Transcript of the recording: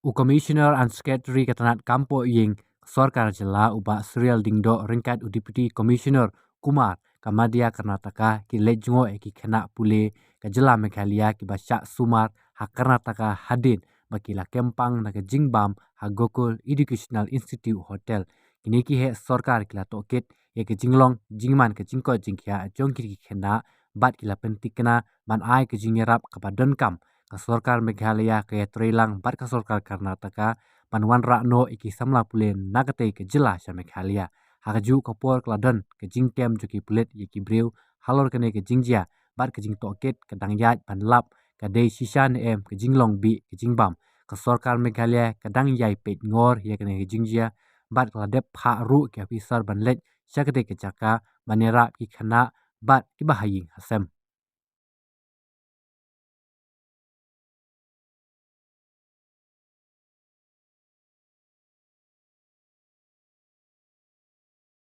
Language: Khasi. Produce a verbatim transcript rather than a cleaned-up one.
U Commissioner and Secretary ka tnad kam poh ïing sorkar jylla u Bah Surial Diengdoh ryngkat u Deputy Commissioner Kumar ka Madhya Karnataka ki leit jngoh ïa ki khynnah pule ka jylla Meghalaya kiba shah sumar ha Karnataka hadien ba ki la kem pang na ka jingbam ha Gokul Educational Institute Hotel. Kine ki heh sorkar ki la tohkit ïa ka jinglong jingman ka jingkoit jingkhiah jong ki khynnah bad ki la pyntikna ban ai ka jingïarap kaba donkam. Ka sorkar Meghalaya ka ïatreilang bad ka sorkar Karnataka ban wanrah noh ïa ki samla pule na katei ka jylla sha Meghalaya. Ha kajuh ka por ka la don ka jingkem jong ki pulit ïa ki briew halor kane ka jingjia bad ka jingtohkit ka dang ïaid ban lap ka dei shisha ne em ka jinglong bih ka jingbam. Ka sorkar Meghalaya ka dang ïai peit ngor ïa kane ka jingjia bad ka la dep phah ruh ki ophisar ban leit sha katei ka jaka ban ïarap ki khynnah bad kiba ha ïing ha sem.